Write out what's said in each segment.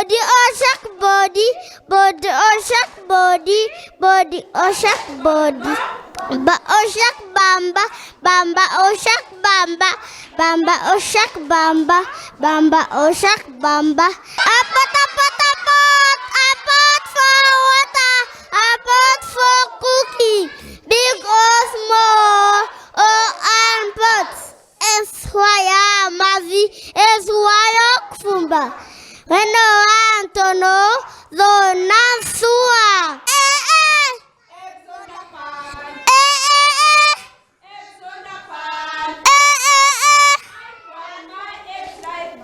Body oh shake body, body oh shake body, body oh shake body. Ba oh shake bamba, bamba oh shake bamba, bamba oh shake bamba, bamba oh shake bamba. Apot apot apot, apot for water, apot for cooking, big or small, oh and pot. Enswa y'amazi, enswa y'okufumba, wena owa ntono zoona nsuwa. Eh, eh. Eh, eh, eh. Eh, eh,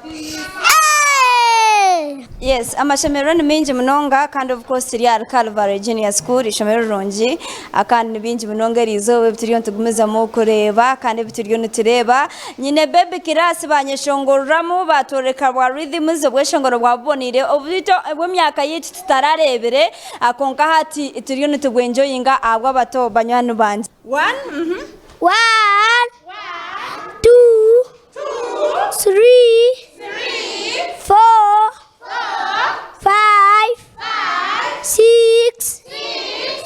eh. Eh. Yes, amashemerero ni maingi munonga kandi of course turi ahari Calvary Junior School, ishomero rirungi kandi ni bingi munonga eriizooba ebi turiyo nitugumizamu kureeba kandi ebi turiyo nitureeba. Nyine baby class banyeshongoreramu baatworeka bwa rhythms obweshongoro bwa buboniire obwitu obw'emyaka yaitu tutarareebire kwonka hati turiyo nitubwenjoyinga ahabw'abato banywani bangye. One, mhm. One, two, three, four, five, six,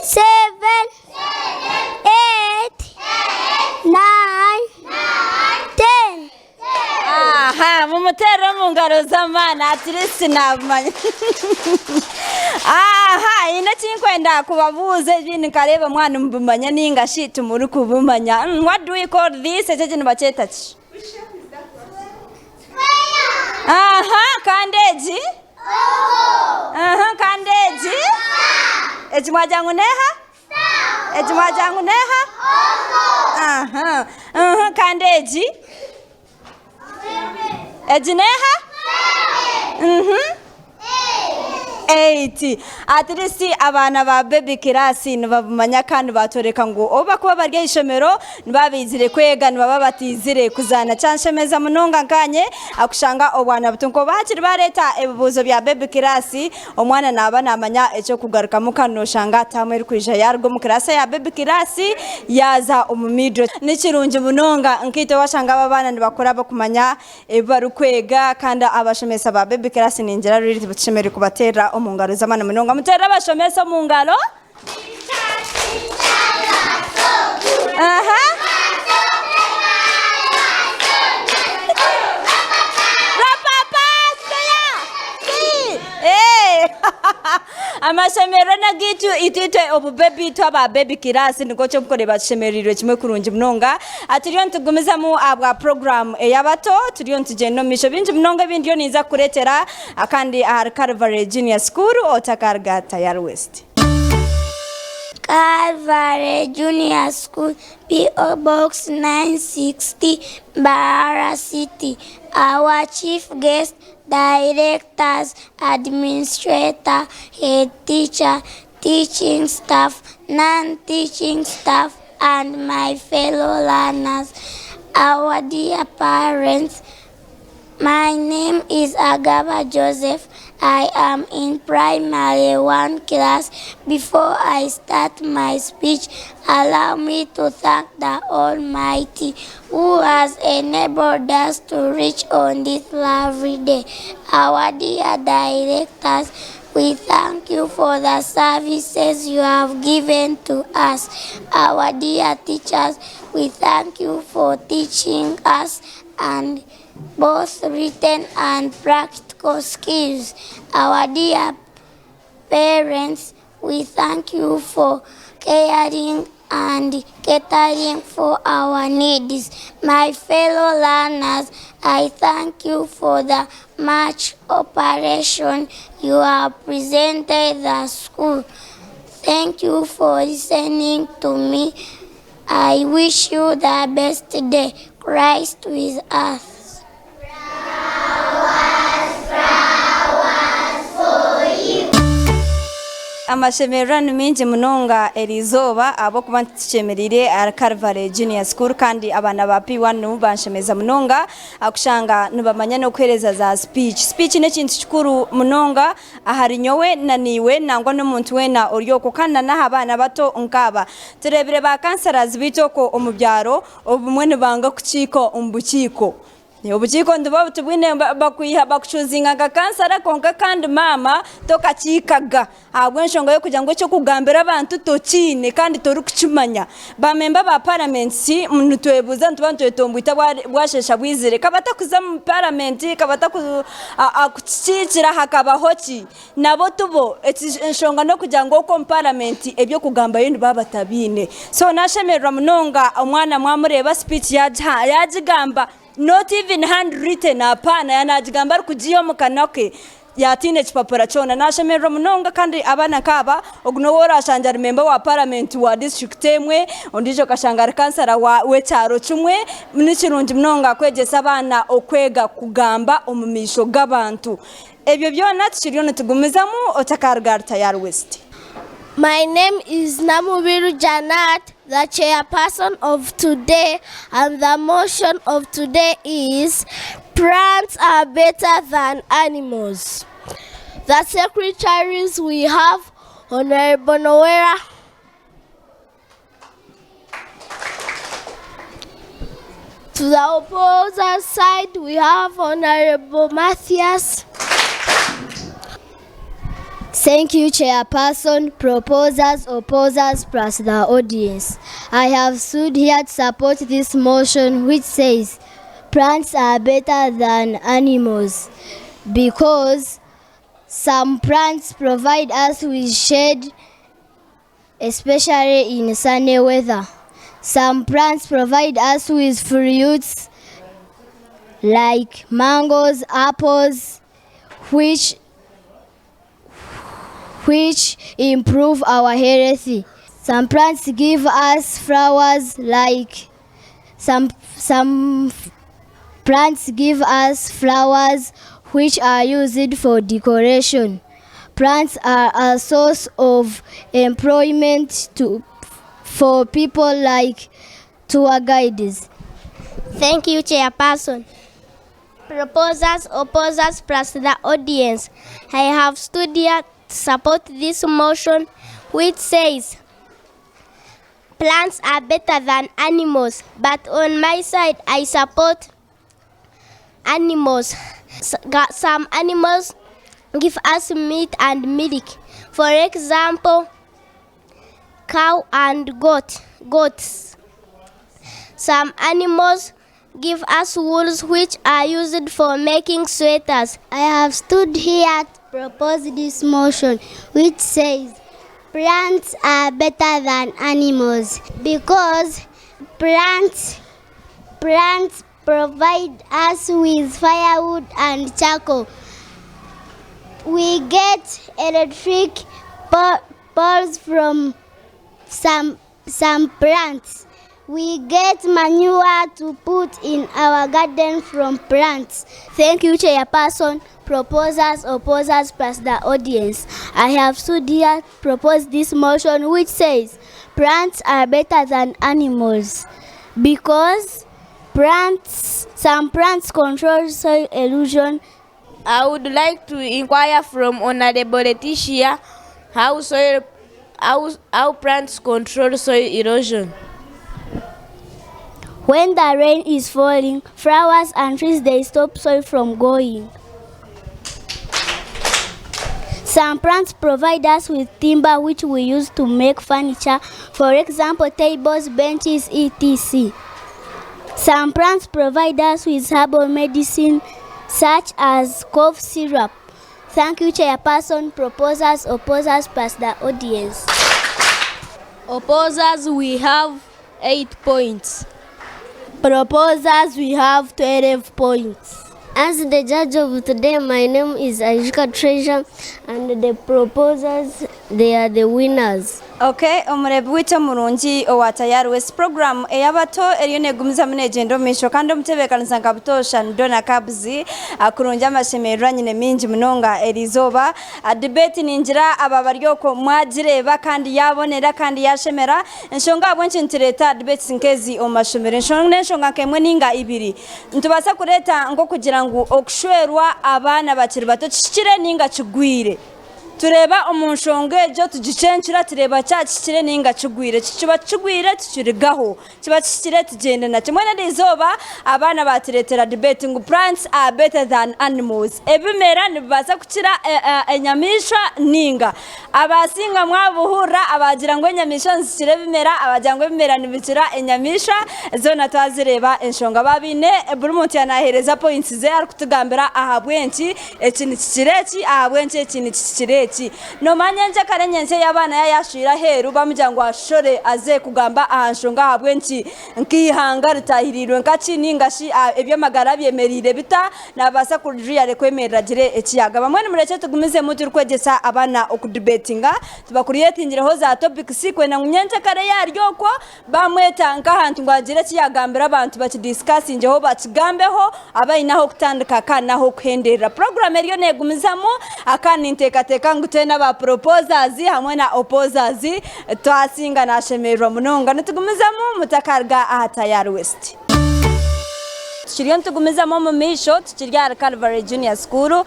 seven, eight, nine, ten. Aha, mumuteerere omu ngaro z'amaani at least naabimanya. Aha, haine eki nkwenda kubabuuza ebindi nkareeba mwaba nimubimanya nainga shi timurikubimanya. What do we call this? Eki eki nibakyeta ki? Aha, kandi egi? Aha, kandi egi? Egi mwagira ngu neeha? Egi mwagira ngu neeha? Aha, aha, kandi egi? Egi neeha? Mhm. 8. At least abaana ba baby class nibabimanya kandi batworeka ngu obu bakuba bari aha ishomero nibaba baizire kwega nibaba bataizire kuzaana. Kyanshemeza munonga nkaanye kushanga obwana buto nk'obu hakiri bareeta ebibuuzo bya baby class omwana naaba naamanya eky'okugarukamu kandi nooshanga taamu erikwija yaaruga omu kiraasi eya baby class yaaza omu middle. Ni kirungi munonga nkaitwe waashanga aba abaana nibakura barikumanya ebi barikwega kandi abashomesa ba baby class ningira really tushemereire kubateerera omu ngaro z'amaani munonga. Muteerere abashomesa omu ngaro. Aha. Rapapa, siya, si. Eh. Amashemererwa n'agaitu itwe itwe obu baby itwe aba baby class nikwo ky'okureeba tushemereirwe kimwe kurungi munonga. Ah, Turiyo nitugumizamu ahabwa program ey'abato turiyo nitugyenda omu maisho bingi munonga ebi ndiyo ninza kukureetera ah, kandi ahari Calvary Junior School otakaruga Tayari West. Calvary Junior School, P.O. Box 960, Mbarara City. Our chief guest, directors, administrator, head teacher, teaching staff, non-teaching staff, and my fellow learners. Our dear parents, my name is Agaba Joseph. I am in primary one class. Before I start my speech, allow me to thank the Almighty who has enabled us to reach on this lovely day. Our dear directors, we thank you for the services you have given to us. Our dear teachers, we thank you for teaching us and both written and practical skills. Our dear parents, we thank you for caring and catering for our needs. My fellow learners, I thank you for the much operation you have presented the school. Thank you for listening to me. I wish you the best day. Christ with us. Amashemererwa ni maingi munonga eriizooba ahabw'okuba nitukyemereire ahari Calvary Junior School kandi abaana ba P1 nibo banshemeza munonga kushanga nibamanya n'okuheereza za speech. Speech n'ekintu kikuru munonga ahari nyowe na naiwe nangwa n'omuntu weena ori okwo kandi na n'aha baana bato nk'aba. Tureebire ba counsellors baitu okwo omu byaro obumwe nibanga kukiika omu bukiiko. Obukiiko nibuba tibwine bakwiha bakucuzinga nka kansara kwonka kandi maama tokakiikaga ahabw'enshonga y'okugira ngu eky'okugambira abantu tokiine kandi torikukimanya. Ba memba ba paramenti nitwebuuza nituba nitwetomboita bwasheesha bwizire ka batakuza omu paramenti ka batakukikiikira hakabaho ki? Nabo tibo, enshonga n'okugira ngu okwo omu paramenti eby'okugambayo nibaba batabiine. So nashemererwa munonga omwana mwamureeba speech yagigamba not even hand written apaana yanagigamba arikugiiha omu kanwa ke yatiina ekipapura kyona. Nashemererwa munonga kandi abaana nkaaba ogu n'ou orashangye ari memba wa paramenti wa disiturikiti emwe, ondiijo okashanga ari kansara w'ekyaro kimwe. Nikirungi munonga kwegyesa abaana okwega kugamba omu maisho g'abantu. Ebyo byona tukiriyo nitugumizamu otakaruga ahari Tayari West. My name is Namubiru Janat, the chairperson of today and the motion of today is plants are better than animals. The secretaries we have Honorable Noera. To the opposing side, we have Honorable Matthias. Thank you, Chairperson, proposers, opposers, plus the audience. I have stood here to support this motion which says plants are better than animals because some plants provide us with shade, especially in sunny weather. Some plants provide us with fruits like mangoes, apples, which which improve our health. Some plants give us flowers like some some plants give us flowers which are used for decoration. Plants are a source of employment to for people like tour guides. Thank you, Chairperson. Proposers, opposers, plus the audience. I have stood here to support this motion which says plants are better than animals. But on my side, I support animals. Some animals give us meat and milk. For example, cow and goat, goats. Some animals give us wools which are used for making sweaters. I have stood here to propose this motion which says plants are better than animals because plants plants provide us with firewood and charcoal. We get electric poles from some some plants. We get manure to put in our garden from plants. Thank you, Chairperson, proposers, opposers, plus the audience. I have stood here to propose this motion which says plants are better than animals because plants, some plants control soil erosion. I would like to inquire from Honorable Letitia how soil how, how plants control soil erosion. When the rain is falling, flowers and trees they stop soil from going. Some plants provide us with timber which we use to make furniture, for example, tables, benches, etc. Some plants provide us with herbal medicine such as cough syrup. Thank you, Chairperson, proposers, opposers, plus the audience. Opposers, we have 8 points. Proposers, we have 12 points. As the judge of today, my name is Aishka Treasure, and the proposers, they are the winners. Okay, omureebi waitu omurungi owa Tayari West program ey'abato eriyo neegumizamu neegyenda omu maisho kandi omutebeekanisa nka butoosha ni Donna Kabs kurungi amashemererwa nyine mingi munonga eriizooba. Debate ningira aba bari okwo mwagireeba kandi yaabonera kandi yaashemera. Enshonga ahabw'enki nitureeta debates nk'ezi omu mashomero n'enshonga nk'emwe ninga ibiri. Nitubaasa kureeta nk'okugira ngu okushwerwa abaana bakiri bato kihikire ninga kigwire. Tureeba omu nshonga egyo tugicencura tureeba kyaba kihikire nainga kigwire. Kiba kigwire tukirigaho, kiba kihikire tugyenda nakyo. Mbwenu eri izooba abaana baatureetera debate ngu plants are better than animals. Ebimera nibibaasa kukira enyamaishwa nainga? Abaasinga mwabuhurira abaagira ngu enyamaishwa nizikira ebimera, abaagira ngu ebimera nibikira enyamaishwa, zoona twazireeba enshonga. Baabaine buri muntu yaaba naaheereza points ze arikutugambira ahabw'enki Eki nikikira eki, ahabw'enki eki nikikira eki? Noomanya enkyakare nyentsya ei abaana yaaba yaashwire aheeru bamugira ngu ashore aze kugamba aha nshonga ahabw'enki nk'eihanga ritaahiriirwe nka ki nainga shi eby'amagara byemereire bita, naabaasa really kwemerera agire eki yaagamba. Mbwenu murekye tugumizemu turikwegyesa abaana okudibetinga, tubakuriyetingireho za topics kwenda ngu nyenkyakare yaarya okwo Baamweta nk'ahantu ngu agire eki yaagambira abantu bakidisikasingeho, bakigambeho, abe aine ah'okutandika kandi n'ah'okuhenderera. Puroguraamu eriyo neegumizamu kandi ninteekateeka ngu twena aba proposers hamwe na opposers twasinga naashemererwa munonga. Nitugumizamu mutakaruga aha Tayari West. Tukiriyo nitugumizamu omu maisho tukiri ahari Calvary Junior School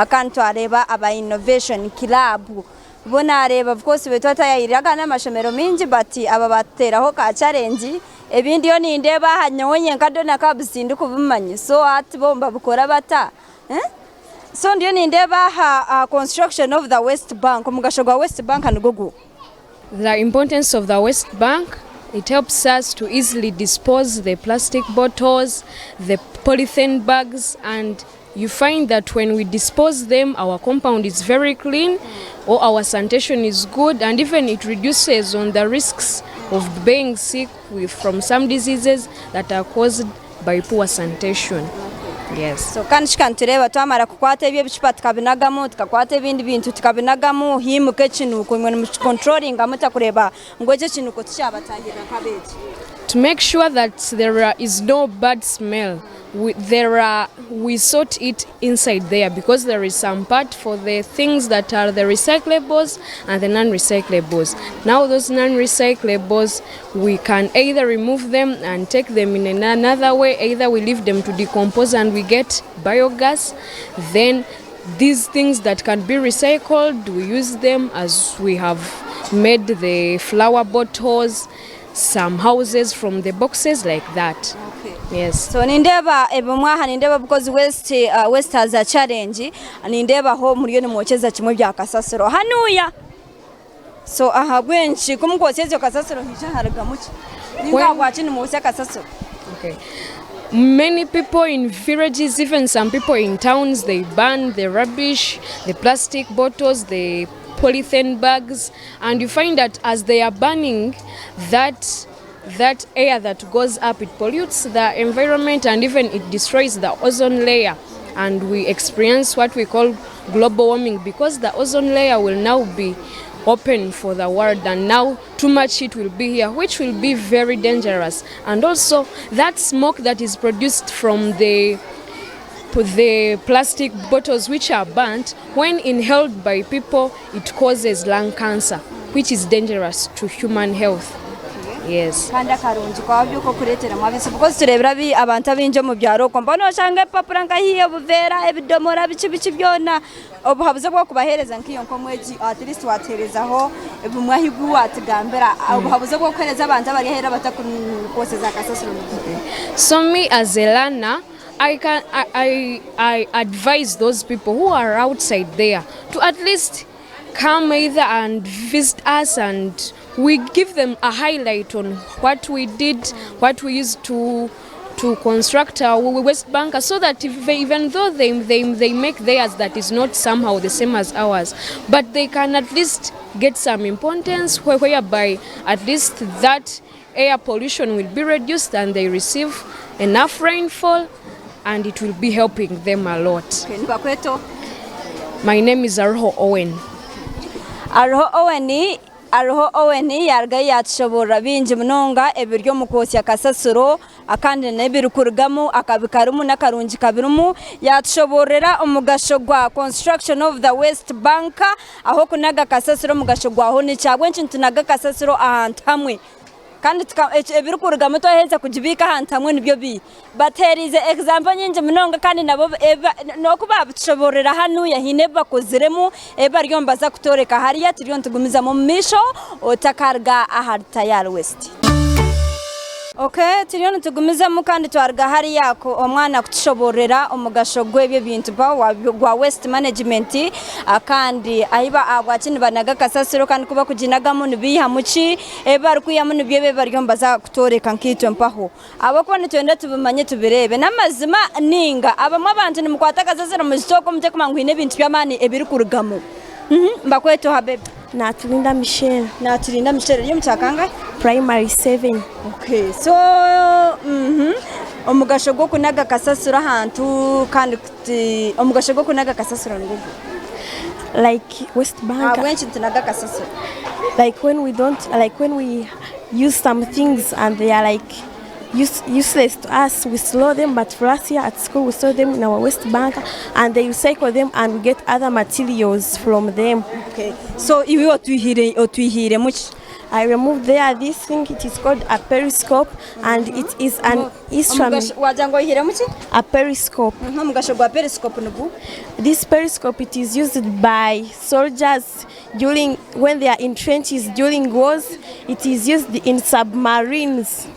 kandi twareeba aba Innovation Club. Bo nareeba of course beitu atayayirire aga namashomero mingi but aba batuteraho ka challenge ebindi yo nindeeba aha nyowe nyenka Donna Cubs tindikubimanya so hati bo nibabikora bata so ndiyo nindeeba aha construction of the waste bank omugasho gwa waste bank nigwo guha? The importance of the waste bank, it helps us to easily dispose the plastic bottles, the polythene bags and You find that when we dispose them our compound is very clean or our sanitation is good and even it reduces on the risks of being sick with, from some diseases that are caused by poor sanitation. Yes. So kandi shi kanitureeba twamara kukwata ebi ebicupa tukabinagamu tukakwata ebindi bintu tukabinagamu haimuka ekinuuko imwe nimukikonturoringa muta kureeba ngu ekyo ekinuuko tikyabatahirira nk'abeegi? To make sure that there is no bad smell we, there are, we sort it inside there because there is some part for the things that are the recyclables and the non-recyclables. Now those non-recyclables, we can either remove them and take them in another way, either we leave them to decompose and we get biogas, then these things that can be recycled, we use them as we have made the flower bottles, some houses from the boxes like that. Yes. So nindeeba ebimwe aha nindeeba because waste, uh, waste has a challenge nindeebaho muriyo nimwokyeza kimwe bya kasasiro hanuya so ahabw'enki ku mukwosya egyo kasasiro haija harugamu ki ninga ahabwaki nimwosya kasasiro Okay. Many people in villages, even some people in towns, they burn the rubbish, the plastic bottles, the polythene bags, and you find that as they are burning, that that air that goes up, it pollutes the environment and even it destroys the ozone layer. And we experience what we call global warming because the ozone layer will now be open for the world and now too much heat will be here, which will be very dangerous. And also that smoke that is produced from the the plastic bottles which are burnt, when inhaled by people, it causes lung cancer, which is dangerous to human health. Yes. Kandi akarungi kwabyo k'okureeteramu abaishiki because tureebire abi abantu abaingi omu byaro okwo mbwenu noshanga ebipapura nka haihi obuveera ebidomora biki biki byona obuhabuzi obu orikubaheereza nkaiwe nk'omwegi at least waatuheerezaho bumwe ahu obu waatugambira obuhabuzi obu orikuheereza abantu abari aheeru abatakukwoseza kasasiro ni buha? So me as a learner, I can I, I, I advise those people who are outside there to at least come either and visit us and we give them a highlight on what we did, what we used to to construct our waste bunker so that if they, even though they, they, they make theirs that is not somehow the same as ours, but they can at least get some importance whereby at least that air pollution will be reduced and they receive enough rainfall and it will be helping them a lot. Okay, nibakweta My name is Aroho Owen. Aroho Owen Aroho Owen yarugayo yatushoboorora bingi munonga ebiri omu kwotsya kasasiro kandi n'ebirikurugamu akabi karimu n'akarungi kabirimu. Yatushoboororera omugasho gwa construction of the waste bunker ahu okunaga kasasiro omugasho gwaho niki ahabw'enki nitunaga kasasiro ahantu hamwe. Kandi tuka ebirikurugamu twaheza kugibiika ahantu hamwe nibyo bi Bateerize example nyingi munonga kandi nabo n'oku baabitushoboororera hanuya haine ebi bakoziremu ebi bariyo nibaza kutworeka hariya turiyo nitugumizamu omu maisho otakaruga ahari Tayari West. Ok turiyo nitugumizamu kandi twaruga hariya omwana kutushoboororera omugasho gw'ebyo ebintu gwa waste management kandi ahi ahabwaki nibanaga kasasiro kandi ku bakuginagamu nibaihamu ki, ebi barikwihamu nibyo ebi bariyo nibaza kutworeka nkaitwe mpaho. Ahabw'okuba nitwenda tubimanye tubireebe. N'amazima nainga abamwe abantu nimukwata akasasiro muzitooka omutwe kumanya ngu haine ebintu by'amaani ebirikurugamu. Mbakwete oha baby? Naturinda Michelle. Naturinda Michelle ori omu kyakangahi? Primary 7. Okay, so omugasho gw'okunaga kasasiro ahantu kandi omugasho gw'okunaga kasasiro nigwo guha? Like waste bank. Ahabw'enki nitunaga kasasiro? Like when we don't like when we use some things and they are like use, useless to us we throw them but for us here at school we throw them in our waste bank and they recycle them and we get other materials from them. Okay. So iwe otwihire otwihiremu ki? I removed there this thing it is called a periscope and it is an instrument Omugasho wagira ngu oihiremu ki? a periscope. Omugasho gwa periscope niguha? This periscope it is used by soldiers During when they are in trenches during wars, it is used in submarines.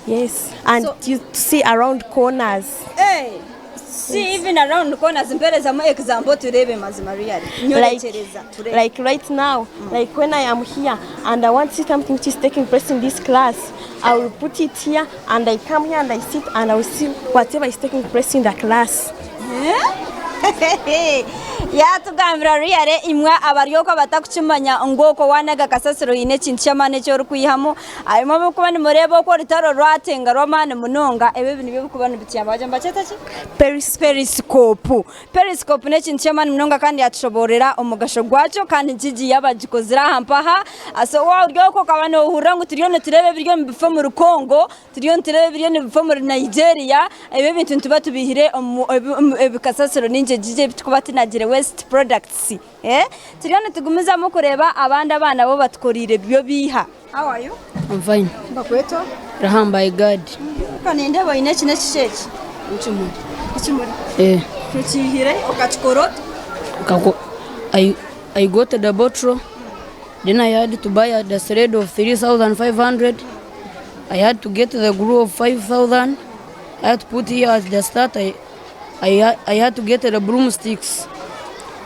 Yes, and So- you see around corners. Hey, see even around corners mperezamu example tureebe mazima really Like, nyorekyereza tureebe like right now, like when I am here and I want to see something which is taking place in this class, I will put it here and I come here and I sit and I will see whatever is taking place in the class. Yaatugambira really imwe abari okwo abatakukimanya ngu okwo waanaga kasasiro haine ekintu ky'amaani eki orikwihamu. Imwe abarikuba nimureeba oku orutaro rwatenga rw'amaani munonga, ebi ebi nibyo birikuba nibituyamba. Wagira ngu nibakyeta ki? Perisikopu. Perisikopu n'ekintu ky'amaani munonga kandi yaatushoboororera omugasho gwakyo kandi ngigi yaabagikozire aha mpaha. So waaba ori okwo okaba noohurira ngu turiyo nitureeba ebiriyo nibifa omuri Congo, Turiyo nitureeba ebiriyo nibifa omuri Nigeria, ebi ebintu nituba tubiihire omu ebikasasiro ninga egigi ebi turikuba tunagire waste products. Turiyo nitugumizamu kureeba abandi abaana bo batukoreire byo biiha. How are you? I'm fine. Bakweta oha? Rahambaye Gad. Ka nindeeba oine eki n'ekiki eki? Ekimuri. Ekimuri? Eh. Okiihire okakikora ota? Kako I, I got the bottle Then I had to buy the thread of 3,500. I had to get the glue of 5,000. I had to put here at the start. I, I, I had to get the broomsticks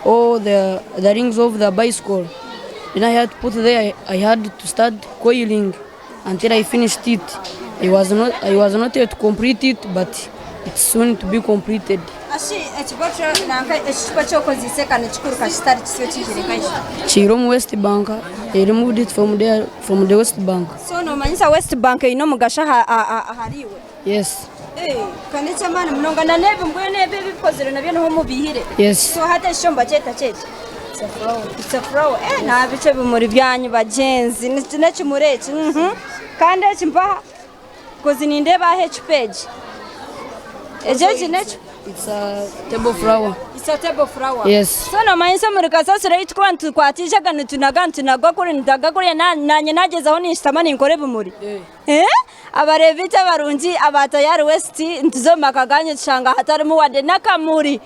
or the, the rings of the bicycle. Then I had to put there, I, I had to start coiling until I finished it. I was not, I was not yet complete it, but it's soon to be completed. Ashi ekibokyo nanka ekicupa eki okozeise ka nikikuru ka kitari kisya okiihire nkahi? Kiihire omu West Bank, they removed it from there, from the West Bank. So nomanyisa West Bank eine omugasho ahariiwe? Yes. Ka neky'amaani munonga na n'ebi mbwenu ebi ebikozire nabyo niho mubiihire? Yes. So hati eki kyo nibakyeta ki eki? It's a flower. Eh, nabikye ebimuri byanyu bagyenzi. N'ekimuri eki. Kandi eki mpaha. Kozi nindeeba aha ecupa egi. Egi egi n'ecupa. It's a table flower. It's a table flower. Yes. So nomanyisa omuri kasasiro ei turikuba nitukwata eijaga nitunaga nitunaga kuri nitunaga kuriya nanye nagyezaho ninshutama ninkora ebimuri. Eh? Abareebi baitu abarungi aba Tayari West nituza omu maka ganyu tushanga hatarimu wadde n'akamuri.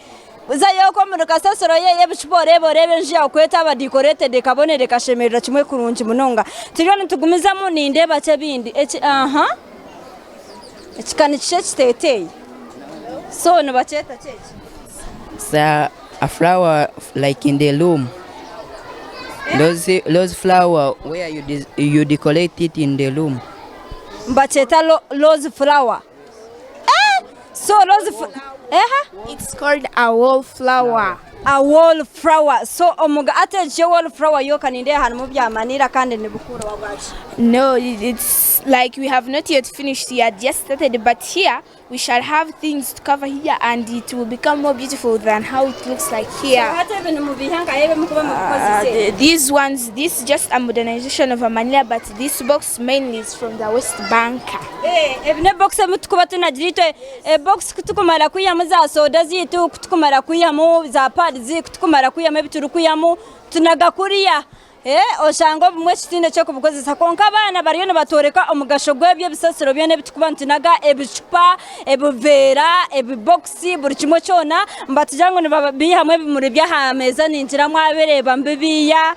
Zayo okwo omuri kasasiro ye ebicupa oreebe oreebe enju yaawe ku etaaba decorated ekabonera ekashemerera kimwe kurungi munonga. Turiyo nitugumizamu nindeeba ki ebindi eki aha eki ka nikishusha ekiteeteeyi so nibakyeta ki eki? It's a, a flower like in the room. Those, those flower where you, de you decorate it in the room. Nibakyeta rose flower. Eh! So rose eha? It's called a wallflower. A wallflower. So omuga ate egyo wallflower yo kanindeeba harimu byamanira kandi nibikura wabwaki? No, it's like we have not yet finished. We had just started, but here we shall have things to cover here and it will become more beautiful than how it looks like here. So hati ebi nimubiiha nkahi ebi mukuba mubikozese? These ones, this is just a modernization of a manila, but this box mainly is from the West Bank. Ebi n'ebokisi ebi turikuba tunagire itwe. Ebokisi ku turikumara kwihamu za soda zaitu, ku turikumara kwihamu za pads, ku turikumara kwihamu ebi turikwihamu, tunaga kuriya. Oshanga obumwe tutaine ky'okubikozesa kwonka abaana bariyo nibatworeka omugasho gw'ebyo ebisasiro byona ebi turikuba nitunaga ebicupa, ebiveera, ebibokisi buri kimwe kyona nibatugira ngu nibabiihamu ebimuri by'aha meeza ningira mwabireeba nibibiiya.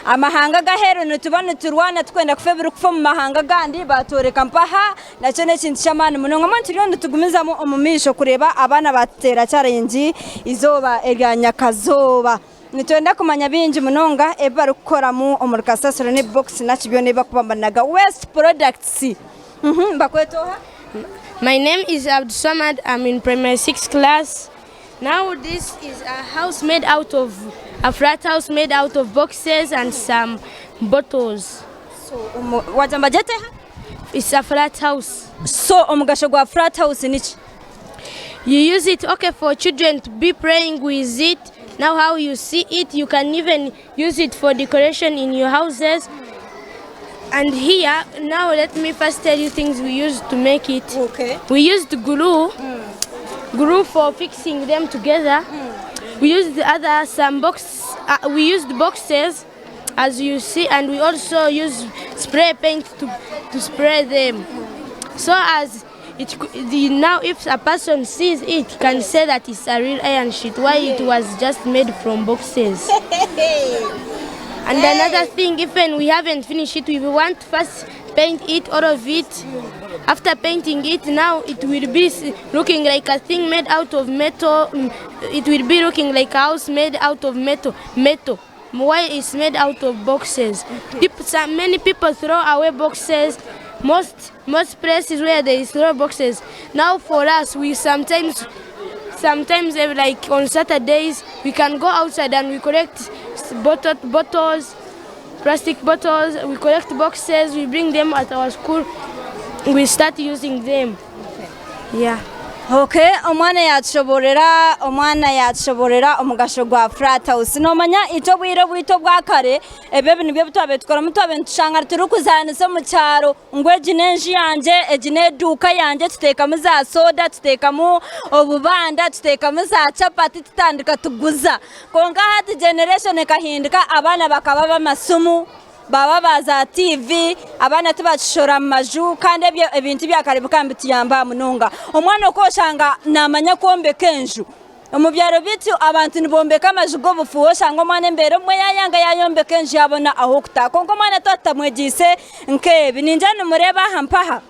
Amahanga ag'aheeru nituba niturwana turikwenda kufa ebirikufa omu mahanga agandi baatworeka mpaha nakyo n'ekintu ky'amaani munonga. Mbwenu turiyo nitugumizamu omu maisho kureeba abaana baatuteera kyarengi eizooba erya nyakazooba. Nitwenda kumanya bingi munonga ebi barikukoramu omuri kasasiro n'ebibokisi naki byona ebi barikuba nibanaga. Waste products. Nibakweta oha? My name is Abdulswamad, I'm in primary 6 class. Now this is a house made out of, a flat house made out of boxes and some bottles. So, wagamba gye eha? It's a flat house. So omugasho gwa flat house niki? You use it okay for children to be playing with it. Now how you see it, you can even use it for decoration in your houses. And here, now let me first tell you things we used to make it. Okay. We used glue, glue for fixing them together. We used the other some box. We used boxes, as you see, and we also use spray paint to spray them. So as it the, now if a person sees it, can say that it's a real iron sheet, why it was just made from boxes. And another thing, even we haven't finished it, we want to first paint it, all of it. After painting it, now it will be looking like a thing made out of metal. It will be looking like a house made out of metal. Metal. Why it's made out of boxes. People, some, many people throw away boxes. Most places where they throw boxes. Now for us, we sometimes like on Saturdays, we can go outside and we collect bottles, plastic bottles, we collect boxes, we bring them at our school, we start using them. Yeah. Okay, omwana yatushoborera, omwana yatushoborera omugasho gwa flat house. Nomanya itwe obwire bwaitu obwa kare, ebyo ebi nibyo twabaire tukoramu, twabaire nitushanga turikuzaanisa omu kyaro ngu egi n'enju yangye, egi n'eduuka yangye, tuteekamu za soda, tuteekamu obubanda, tuteekamu za chapati, tutandika tuguza. Kwonka hati generation ekahinduka, abaana bakaba b'amasimu, baba ba za TV, abaana tibakishora mu maju, kandi ebyo ebintu bya kare bikaba nibituyamba munonga. Omwana okwoshanga naamanya kwombeka enju. Omu byaro byaitu abantu nibombeka amaju g'obufuuha, oshanga omwana embeera omwe yayanga yayombeka enju yabona ah'okutaaha. Kwonka omwana twaba tutamwegyeise nk'ebi, ningira nimureeba aha mpaha,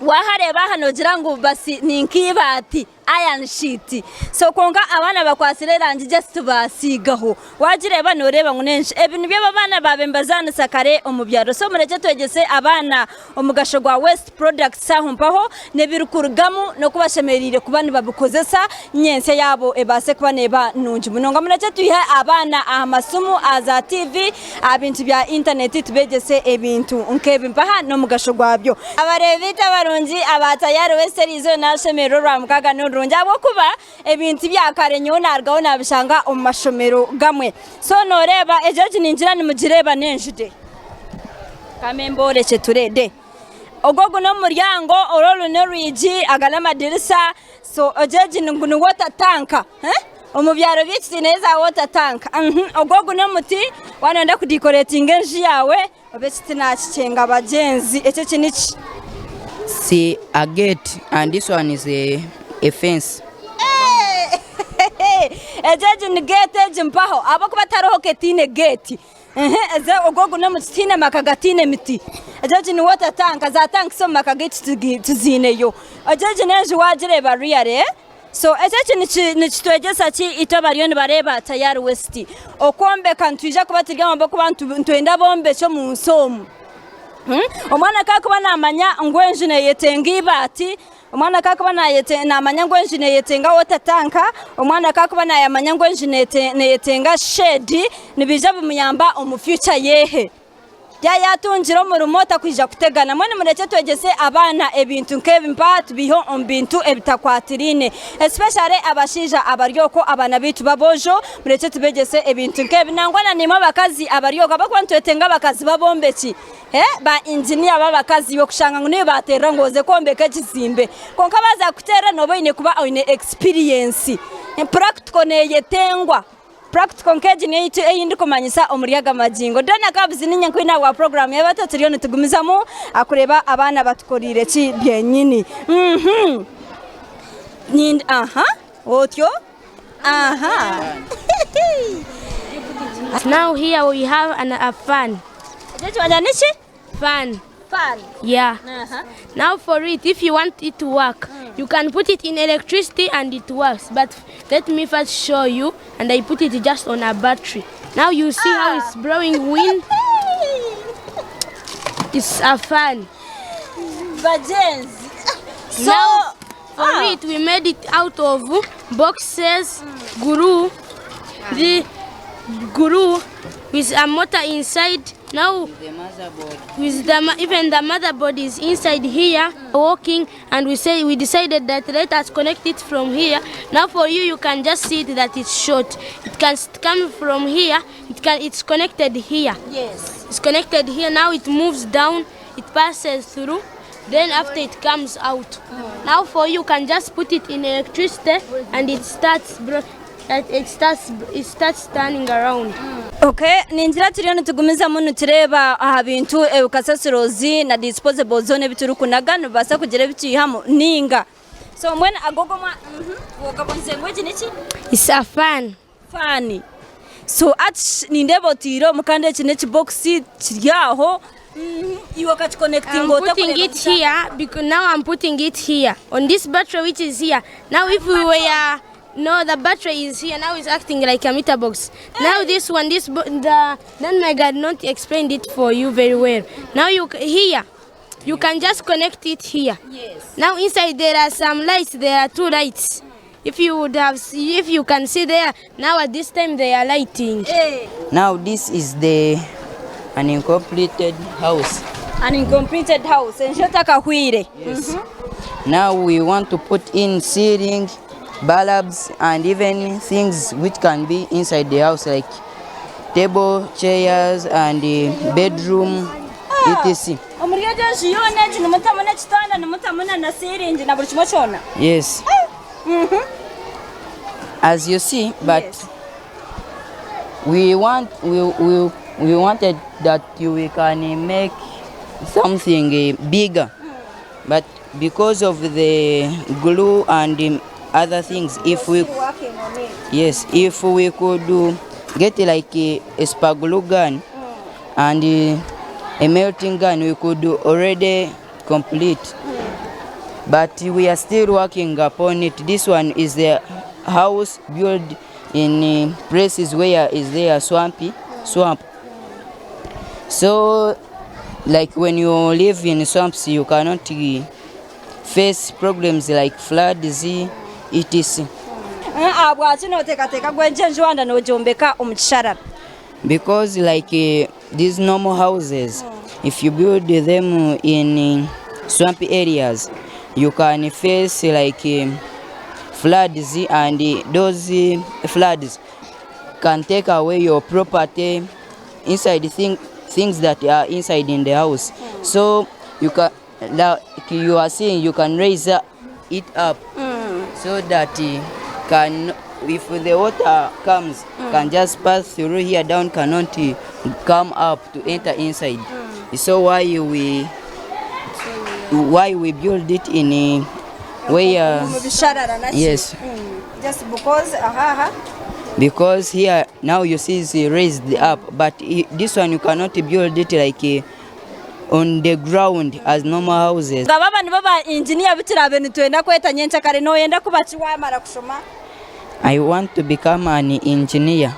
wahareeba aha noogira ngu basi ni nk'ibaati iron sheet. So kwonka abaana bakwatsire erangi just basiigaho. Wagireeba nooreeba ngu n'enju. Ebi nibyo ebi abaana baabaire nibazaanisa kare omu byaro. So murekye twegyese abaana omugasho gwa waste products aho mpaho n'ebirikurugamu n'oku bashemereire kuba nibabikozesa nyentsya yaabo ebaase kuba neeba nungi munonga. Murekye twihe abaana aha masimu, aha za TV, aha bintu bya intaneti tubeegyese ebintu nk'ebi mpaha n'omugasho gwabyo. Abareebi baitu abarungi aba Tayari West eriizooba naashemererwa orwamukaaga n'orurungi ahabw'okuba ebintu bya kare nyowe naarugaho naabishanga omu mashomero gamwe. So nooreeba egyo egi ningira nimugireeba n'enju de. Kame mboorekye ture de. Ogu ogu n'omuryango, oru oru n'orwigi, aga n'amadirisa, so egyo egi ngu ni water tank. Omu byaro byaitu twineyo za water tank. Ogu ogu n'omuti waaba nooyenda kudecoratinga enju yaawe oba eki tinakikyenga bagyenzi, eki eki niki? See a gate and this one is a fence. Egyo egi ni gate egi mpaho ahabw'okuba tihariho ka etaine gate. Ogu ogu n'omuti tihaine maka gataine miti. Egyo egi ni water tank, za tanks omu maka gaitu tuziineyo. Egyo egi n'enju waagireeba really. So eki eki nikitwegyesa ki itwe abariyo nibareeba Tayari West? Okwombeka nitwija kuba turi ahabw'okuba nitwenda abombeki omu nsi omu. Omwana ku arikuba naamanya ngu enju neeyetenga eibaati, omwana ku arikuba naamanya ngu enju neeyetenga water tank, omwana ku arikuba naamanya ngu enju neeyetenga shade, nibiija bimuyamba omu future yehe. Yaaba yaatungire omurimo takwija kutegana. Mbwenu murekye twegyese abaana ebintu nk'ebi mpaha tubiihe omu bintu ebitakwatiraine especially abashaija abari okwo abaana baitu b'aboojo murekye tubegyese ebintu nk'ebi. Nangwa na naimwe abakazi abari okwo ahabw'okuba nitwetenga abakazi b'abombeki, ba inginiya b'abakazi iwe kushanga ngu niiwe baateerera ngu oze kwombeka ekizimbe kwonka baaza kukuteerera nooba oine kuba oine experience. Practical neeyetengwa. Practical nk'egi niyo ei ei ndikumanyisa omuri aga magingo. Donna Kabs niinye nkwine ahabwa puroguraamu y'abato turiyo nitugumizamu kureeba abaana batukoreire ki byenyini. Mhm. Nind aha otyo aha. Now here we have an, a fan. Ekyo ekibanja niki? Fan. Fan. Yeah. Now for it, if you want it to work, you can put it in electricity and it works. But let me first show you, and I put it just on a battery. Now you see how it's blowing wind. It's a fan. Bagyenzi. So, Now for ah. it, we made it out of boxes, glue, the glue with a motor inside. Now with the even the motherboard is inside here working, and we say we decided that let us connect it from here. Now for you, you can just see it that it's short. It can come from here. It can it's connected here. Yes. It's connected here. Now it moves down. It passes through. Then after it comes out. Now for you, can just put it in electricity and it starts bro- it starts it starts turning around. Okay, ningira turiyo nitugumizamu nitureeba aha bintu ebikasasirozi na disposable zoona ebi turikunaga nibibaasa kugira ebi twihamu ninga. So mbwenu ago go mwa mhm, ngu egi niki? It's a fan. Fan. So ati nindeeba otiire omu kandi eki n'ekibokisi kiri aho iwe I'm okakikonectinga ota putting it here because now I'm putting it here on this battery which is here. Now if we were no, the battery is here now. It's acting like a meter box. Now this one, this the then my God not explained it for you very well. Now you here, you can just connect it here. Yes. Now inside there are some lights. There are two lights. If you would have, see, if you can see there, now at this time they are lighting. Hey. Now this is the an incompleted house. An incompleted house. Enju etakahwire. Yes. Now we want to put in ceiling, bulbs, and even things which can be inside the house like table, chairs, and bedroom, etc. Omuri egyo nju yoona egi nimutamu n'ekitanda nimutamu na na siiringi na buri kimwe kyona. Yes. As you see, but Yes. we want we, we, we wanted that we can make something bigger, but because of the glue and other things, if we yes, if we could get like a spa glue gun and a melting gun, we could already complete. But we are still working upon it. This one is the house built in places where is there swampy swamp. So, like when you live in swamps, you cannot face problems like floods, etc. Ahabwaki nooteekateeka ngu egyo enju wanda noogyombeka omu kisharara? Because like these normal houses, if you build them in swampy areas, you can face like floods, and those floods can take away your property inside things that are inside in the house. So you can, like you are seeing, you can raise it up so that can, if the water comes, can just pass through here down, cannot come up to enter inside. So why we build it in a way? Yes. Just because aha. Because here now you see it's raised up, but this one you cannot build it like on the ground as normal houses. Ngaba nibo ba engineer biturabe nitwenda kweta nyenkyakare noyenda kuba ki wamara kushoma? I want to become an engineer.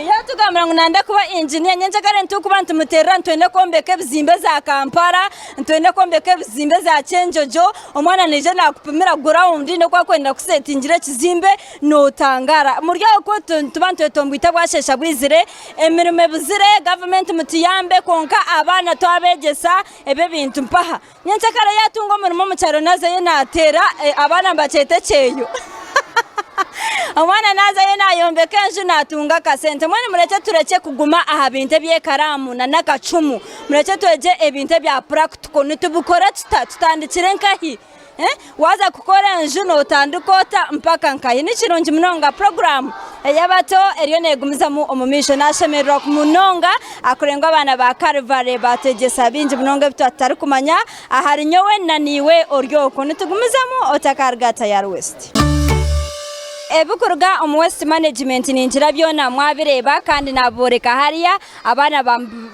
Yatugambira ngu nanda kuba engineer nyenkyakare nitukuba nitumuterera nitwenda kwombeka ebizimbe za Kampala, nitwenda kwombeka ebizimbe za Kyenjojo, omwana naija nakupimira ground n'oku akwenda kusetingira ekizimbe notangara. Muri aho tuba nitwetombwita bwashesha bwizire, emirimo ebuzire, gavumenti mutuyambe konka abaana twabegyesa ebyo ebintu mpaha. Nyenkyakare yatunga omurimo omu kyaro nazayo nateera abaana nibakyeta ekyeyo. Omwana nazayo nayombeka enju natunga akasente. Mbwenu murekye turekye kuguma aha bintu eby'ekaraamu na n'akacumu. Murekye twegye ebintu ebya practical. Nitubikora tuta? Tutandikire nkahi? Waza kukora enju notandika ota mpaka nkahi? Ni kirungi munonga program. Ey'abato eriyo neegumizamu omu maisho. Naashemererwa munonga ahakureeba ngu abaana ba Calvary baatwegyesa bingi munonga ebi twaba tutarikumanya ahari nyowe na naiwe ori okwo. Nitugumizamu otakaruga Tayari West. Ebirikuruga omu Waste Management ningira byona mwabireeba kandi naabiboreka hariya abaana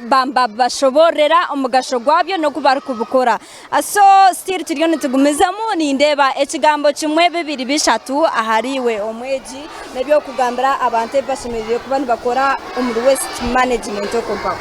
bambashoboororera omugasho gwabyo n'oku barikubikora. So still turiyo nitugumizamu nindeeba ekigambo kimwe bibiri bishatu ahariiwe omwegi n'eby'okugambira abantu ebi bashemereire kuba nibakora omuri waste management okwo mpaho.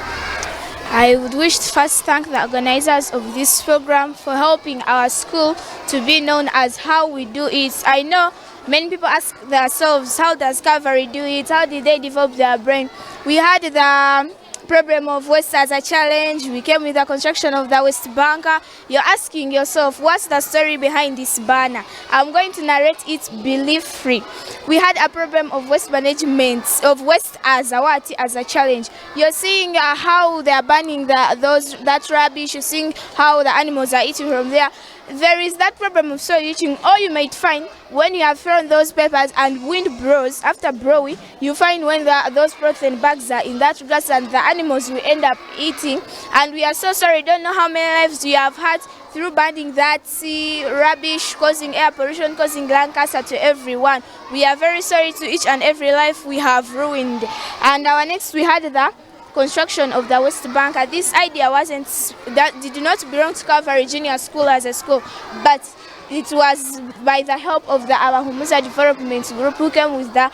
I would wish to first thank the organizers of this program for helping our school to be known as how we do it. I know many people ask themselves, how does Calvary do it? How did they develop their brain? We had the problem of waste as a challenge. We came with the construction of the waste bunker. You're asking yourself, what's the story behind this banner? I'm going to narrate it belief free. We had a problem of waste management, of waste as a what? As a challenge. You're seeing how they are burning the, those that rubbish. You're seeing how the animals are eating from there. There is that problem of soil leaching, or you might find when you have thrown those papers and wind blows, after blowing, you find when those protein bags are in that grass and the animals will end up eating. And we are so sorry, don't know how many lives we have had through burning that sea rubbish, causing air pollution, causing lung cancer to everyone. We are very sorry to each and every life we have ruined. And our next, we had the construction of the West Bank. This idea wasn't, that did not belong to Calvary Junior School as a school, but it was by the help of the Abahumuza Development Group who came with the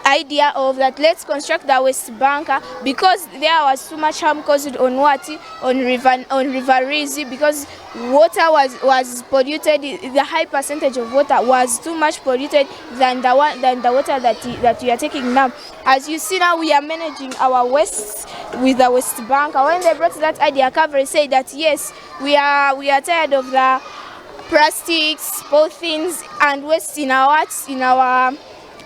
idea of that let's construct the West Bank because there was too much harm caused on what on river Rizi, because water was polluted. The high percentage of water was too much polluted than the one than the water that we are taking now. As you see now, we are managing our waste with the West Bank. When they brought that idea, Calvary said that yes, we are tired of the plastics, polythenes and waste in our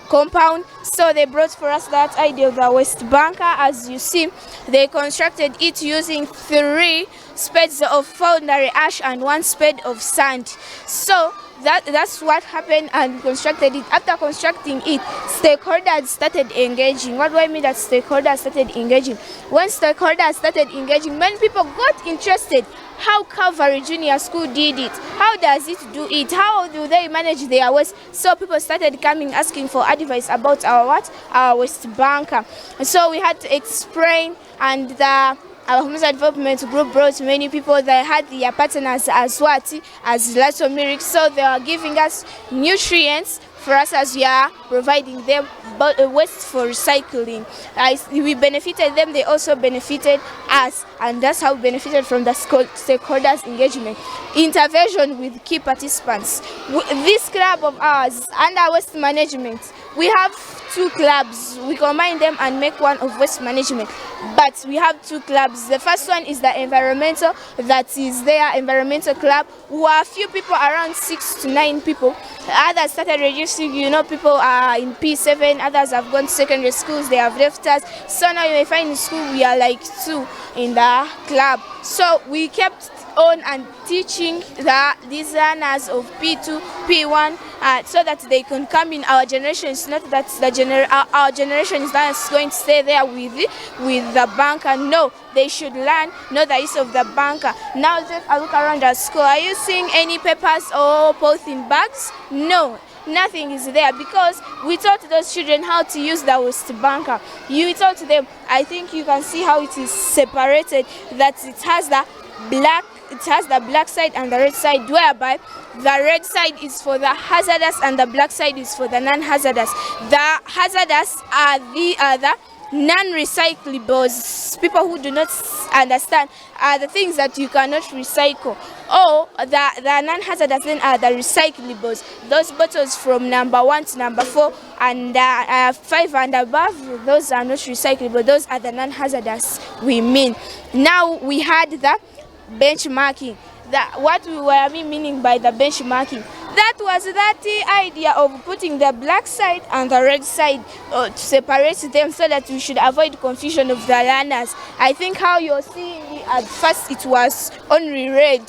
compound. So they brought for us that idea of the waste bunker. As you see, they constructed it using 3 spades of foundry ash and 1 spade of sand. So that's what happened, and we constructed it. After constructing it, stakeholders started engaging. What do I mean that stakeholders started engaging? When stakeholders started engaging, many people got interested how Calvary Junior School did it. How does it do it? How do they manage their waste? So people started coming asking for advice about our what? Our waste bunker. And so we had to explain, and the our Humuza Development Group brought many people that had their partners as what? As Lato. So they are giving us nutrients for us as we are providing them waste for recycling. We benefited them, they also benefited us, and that's how we benefited from the stakeholders engagement. Intervention with key participants. This club of ours, under waste management, we have 2 clubs. We combine them and make one of waste management. But we have 2 clubs. The first one is the environmental, that is their environmental club. We are a few people, around 6 to 9 people. Others started reducing, people are in P7, others have gone to secondary schools, they have left us. So now you may find in school we are like 2 in the club. So we kept on and teaching these learners of P2, P1, so that they can come in our generation. It's not that our generation is not going to stay there with the banker. No, they should learn, know the use of the banker. Now take a look around our school. Are you seeing any papers or polythene bags? No. Nothing is there because we taught those children how to use the waste bunker. You taught them. I think you can see how it is separated, that it has the black, it has the black side and the red side, whereby the red side is for the hazardous and the black side is for the non-hazardous. The hazardous are the other non-recyclables, people who do not understand, are the things that you cannot recycle. Or the non-hazardous then are the recyclables, those bottles from number 1 to number 4 and 5 and above, those are not recyclable, those are the non-hazardous we mean. Now we had the benchmarking. What we were meaning by the benchmarking, that was that idea of putting the black side and the red side to separate them so that we should avoid confusion of the learners. I think how you're seeing it, at first it was only red.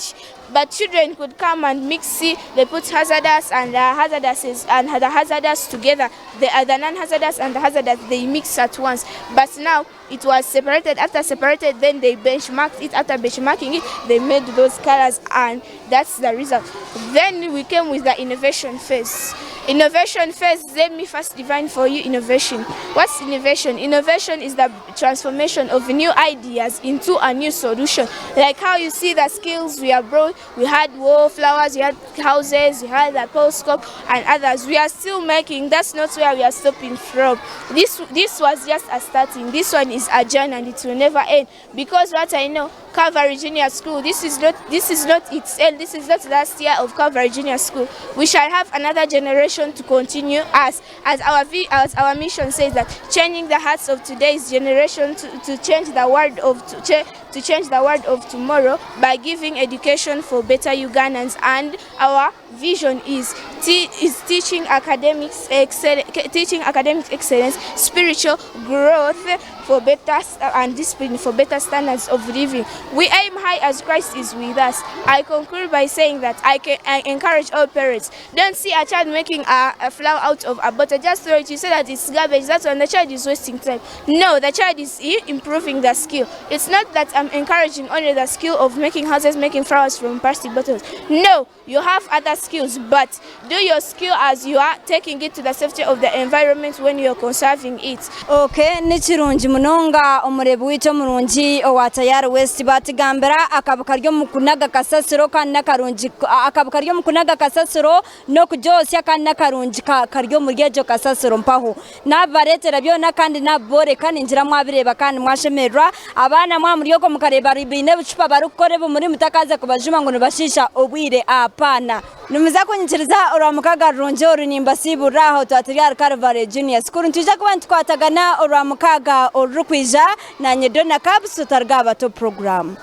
But children could come and mix it, they put hazardous and the hazardous and the hazardous together, the, the non-hazardous and the hazardous, they mix at once. But now it was separated, after separated, then they benchmarked it, after benchmarking it, they made those colors and that's the result. Then we came with the innovation phase. Innovation phase, let me first define for you innovation. What's innovation? Innovation is the transformation of new ideas into a new solution. Like how you see the skills we have brought, we had wallflowers, we had houses, we had the postcode and others. We are still making, that's not where we are stopping from. This, this was just a starting. This one is a journey and it will never end. Because what I know, Calvary Junior School, this is not, this is not its end. This is not last year of Calvary Junior School. We shall have another generation to continue us. As our, as our mission says that changing the hearts of today's generation to, to change the world of to, cha to change the world of tomorrow by giving education for better Ugandans. And our vision is is teaching academics excel teaching academic excellence, spiritual growth for better and discipline for better standards of living. We aim high as Christ is with us. I conclude by saying that I can I encourage all parents. Don't see a child making a, a flower out of a bottle. Just throw it. You say that it's garbage. That's when the child is wasting time. No, the child is improving the skill. It's not that I'm encouraging only the skill of making houses, making flowers from plastic bottles. No, you have other skills, but do your skill as you are taking it to the safety of the environment when you're conserving it. Okay, ni kirungi munonga omureebi waitu omurungi owa Tayari West baatugambira akabi kari omu kunaga kasasiro kandi n'akarungi akabi kari omu kunaga kasasiro n'okugyosya kandi n'akarungi kari omuri egyo kasasiro mpaho naabibareetera byona kandi naabibooreka ningira mwabireeba kandi mwashemererwa abaana mwaba muri okwo mukareeba baine ebicupa barikukora ebimuri mutakaaza kubajuma ngu nibashiisha obwire apaana. Nimuza kunyikiriza Orwamukaga rurungi oru nimbasiiburira aho twaba turi ahari Calvary Junior School. Nitwija kuba nitukwatagana Orwamukaga orurikwija naanye Donna Kabs otari Gaabato Program.